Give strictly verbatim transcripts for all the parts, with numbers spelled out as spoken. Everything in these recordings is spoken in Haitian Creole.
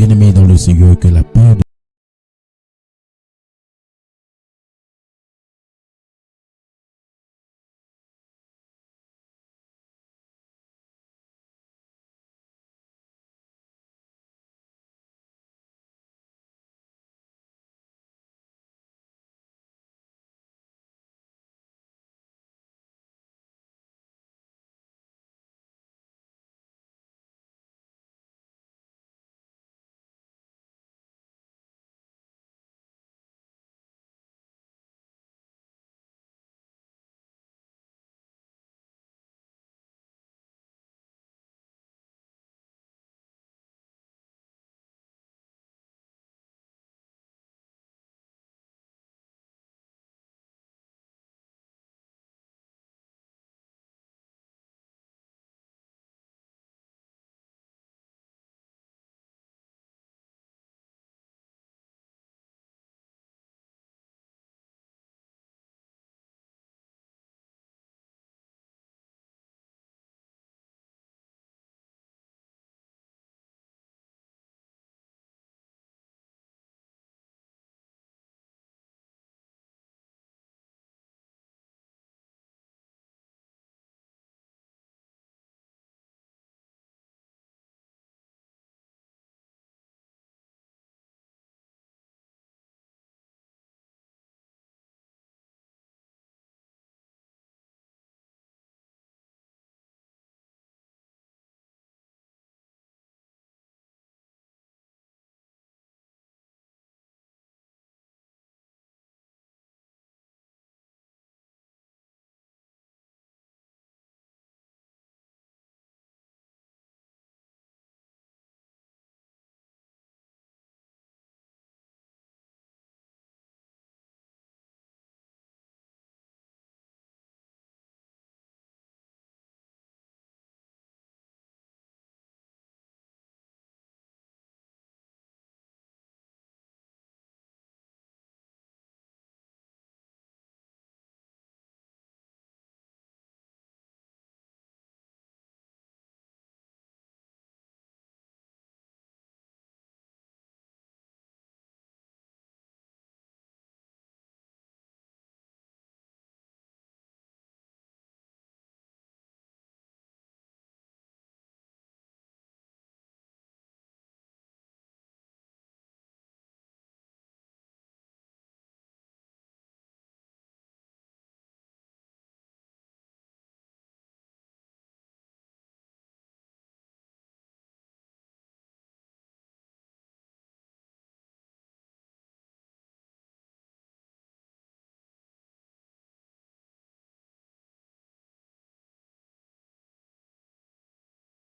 Bien-aimés dans le Seigneur, que la paix de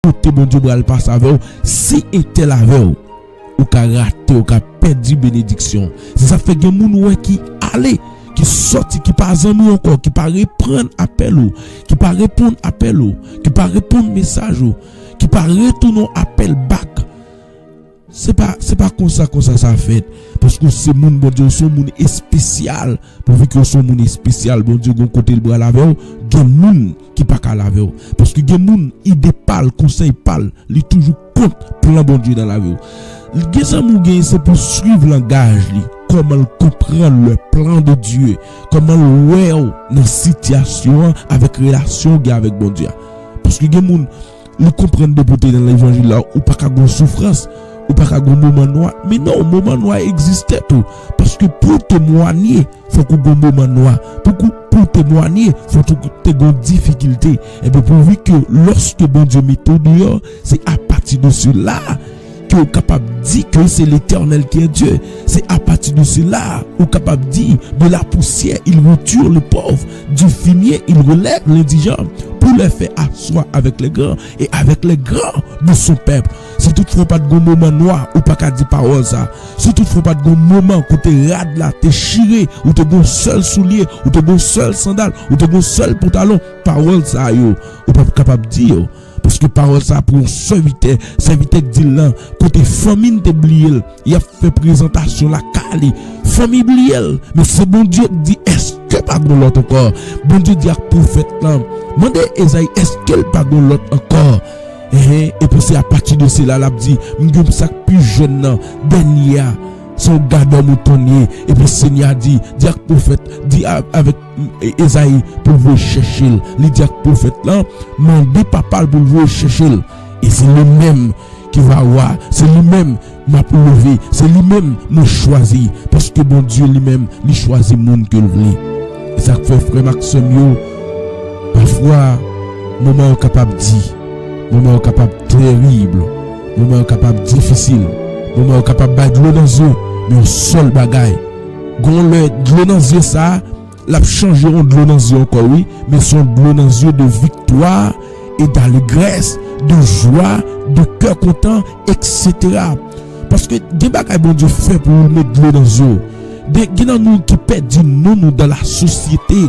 Kote Bondye pral pase avè w, si entèl avè w, ou ka rate, ou ka pèdi benediksyon. Se sa k fè gen moun ou wè ki ale, ki sòti, ki pa zanmi w ankò, ki pa reprann apèl ou, ki pa reponn apèl ou, ki pa reponn mesaj ou, ki pa retounen w apèl bak. Se pa, se pa konsa, konsa sa fèt. Paske w se moun Bondye, w se yon moun espesyal. Pouvi ke w se yon moun espesyal, Bondye gen yon kote l pral avè w, gen moun ki pa ka al avè w. Paske gen moun, ide pa l, konsèy pa l, li toujou kont plan Bondye nan lavi w. Gen zanmi w genyen, se pou swiv langaj li, kòman l konprann le plan de Dieu, kòman l wè w nan sitiyasyon an avèk relasyon w gen avèk Bondye a. Paske gen moun, li konprann depi w te nan levanjil la, ou pa ka gon soufrans, ou pa ka gon moman nwa. Men non, moman nwa egziste tou. Paske pou w temwanye, fòk ou gon moman nwa. Pou, pou w temwanye, fòk ou te gon difikilte. Ebyen, pouvi ke lòske Bondye mete w deyò, se apati de sela ke ou kapab di ke c'est l'Éternel qui est Dieu. Se apati de sela ou kapab di, de la poussière, il retire le pauvre, du fumier, il relève l'indigent, pour les faire asseoir avec les grands et avec les grands de son peuple. Si toutfwa w pa t gon moman nwa, ou pa ka di pawòl sa. Si toutfwa w pa t gon moman kote rad la te chire, ou te gon sèl soulye, ou te gon sèl sandal, ou te gon sèl pantalon, pawòl sa yo, ou p ap kapab di yo. Paske pawòl sa pou yon sèvitè, sèvitè k di l lan, kote fanmi n te bliye l, y ap fè prezantasyon lakay li. Fanmi bliye l, men se Bondye k di, èske pa gon lòt ankò? Bondye di ak pwofèt lan, mande Ezayi, èske l pa gon lòt ankò? Enhen, epi se apati de sela l ap di, m gen sa k pi jèn nan, dènye a, se yon gadò mouton l ye. Epi Senyè a di, di ak pwofèt, di a, avèk Ezayi pou l voye chèche l. Li di ak pwofèt lan, mande papa l pou l voye chèche l. E se li menm ki va wa, se li menm m ap leve, se li menm mwen chwazi, paske Bondye li menm, li chwazi moun ke l vle. E sa k fè, frè m ak sè m yo, pafwa, moman yo kapab di, moman yo kapab terib, moman yo kapab difisil, moman yo kapab bay dlo nan zye, men yon sèl bagay, gon lè dlo nan zye sa a, l ap chanje yon dlo nan zye ankò, wi, men se yon dlo nan zye de viktwa e dalegrès, de jwa, de kè kontan, etsetera. Paske gen bagay Bondye fè pou ou met dlo nan zye w. De, gen nan nou ki pèdi non nou dan la sosyete.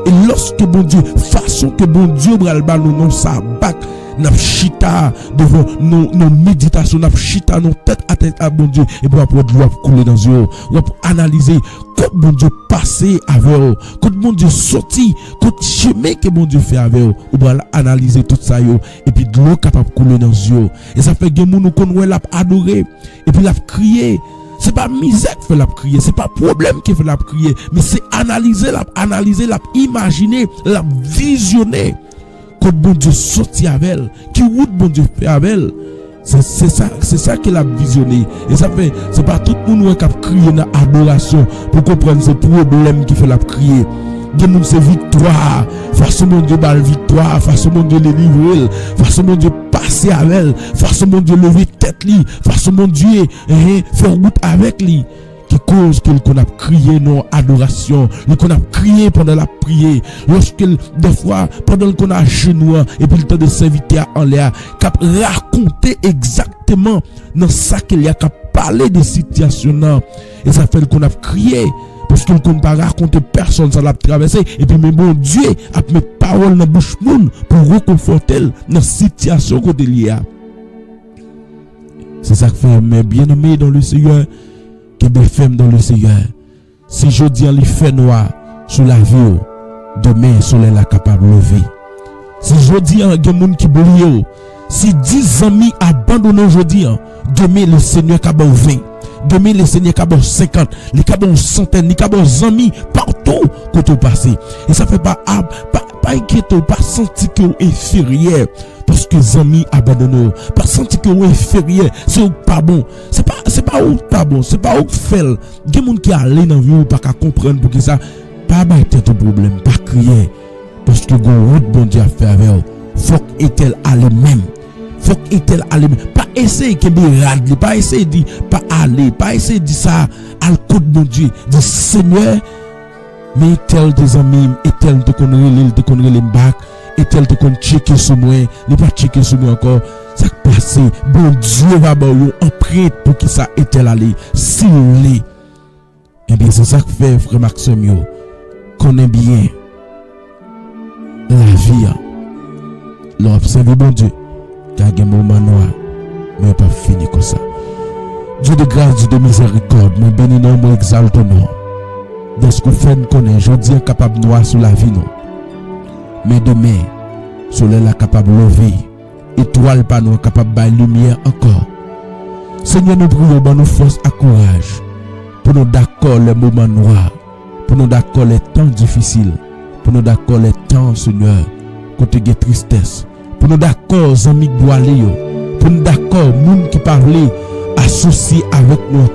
E lòske Bondye, fason ke Bondye pral ba nou non sa bak, n ap chita devan nou, nou meditasyon, n ap chita nou tèt a tèt a Bondye, epi w ap wè dlo ap koule nan zye w. W ap analize kot Bondye pase avè w, kot Bondye soti, kot chemen ke Bondye fè avè w. Ou pral analize tout sa yo, epi dlo kapab koule nan zye w. E sa fè gen moun ou konn wè l ap adore, epi l ap kriye. Se pa mizè k fè l ap kriye, se pa pwoblèm ki fè l ap kriye, men se analize l ap analize, l ap imajine, l ap vizyone. Kot Bondye soti avè l, ki wout Bondye fè avè l. Se, se sa, se sa ke l ap vizyone. E sa fè, se pa tout moun ou wè k ap kriye nan adorasyon pou konprann se pwoblèm ki fè l ap kriye. Gen moun se viktwa, fason Bondye ba l viktwa, fason Bondye delivre l, fason Bondye pase avè l, fason Bondye leve tèt li, fason Bondye, enhen, fè wout avèk li. Ki koz ke l konn ap kriye nan adorasyon, li konn ap kriye pandan l ap priye, lòske l, dèfwa, pandan l konn ajenou an, epi l tande sèvitè a anlè a, k ap rakonte egzakteman nan sa ke l ye a, k ap pale de sitiyasyon nan, e sa fè l konn ap kriye, paske l konn pa rakonte pèsonn sa l ap travèse, epi men Bondye ap met pawòl nan bouch moun pou rekonfòte l nan sitiyasyon kote l ye a. Se sa k fè, mes bien-aimés dans le Seigneur, kenbe fèm dans le Seigneur. Si jodi an li fè nwa sou lavi w, demen solèy la kapab leve. Si jodi an gen moun ki bliye w, si dis zanmi abandone w jodi an, demen Lesenyè ka ba w ven. Demen Lesenyè ka ba w senkant, li ka ba w santèn, li ka ba w zanmi patou kote w pase. E sa fè pa, pa, pa enkyete w, pa santi ke w enferyè. Paske zanmi abandone w. Pa santi ke w enferyè. Se ou k pa bon. Se pa, se pa ou k pa bon. Se pa ou k fè l. Gen moun ki ale nan vi w, ou pa ka konprann poukisa. Pa bay tèt ou pwoblèm. Pa kriye. Paske gon wout Bondye ap fè avè w. Fòk entèl ale menm. Fòk entèl ale menm. Pa eseye kenbe rad li. Pa eseye di pa ale. Pa eseye di sa. Al kot Bondye. Di, Senyè, men entèl te zanmi m, entèl m te konn rele, li te konn rele m bak, entèl te konn tcheke sou mwen, li pa tcheke sou mwen ankò. Sa k pase? Bondye va ba w yon anprent poukisa entèl ale. Si w vle. Ebyen, se sa k fè, frè m ak sè m yo, konnen byen, lavi a, lè w ap sèvi Bondye, ka gen moman nwa, men yo p ap fini konsa. Dieu de grâce, Dieu de miséricorde, mwen beni non w, mwen egzalte non w. Dèske w fè n konnen jodi an kapab nwa sou lavi nou. Men demen, solèy la kapab leve, etwal pa nou an kapab bay limyè ankò. Senyè, nou priye w, ban nou fòs ak kouraj pou nou dakò lè moman nwa, pou nou dakò lè tan difisil, pou nou dakò lè tan, Senyè, kote gen tristès, pou nou dakò zanmi k dwale yo, pou nou dakò moun ki pa vle asosye avèk nou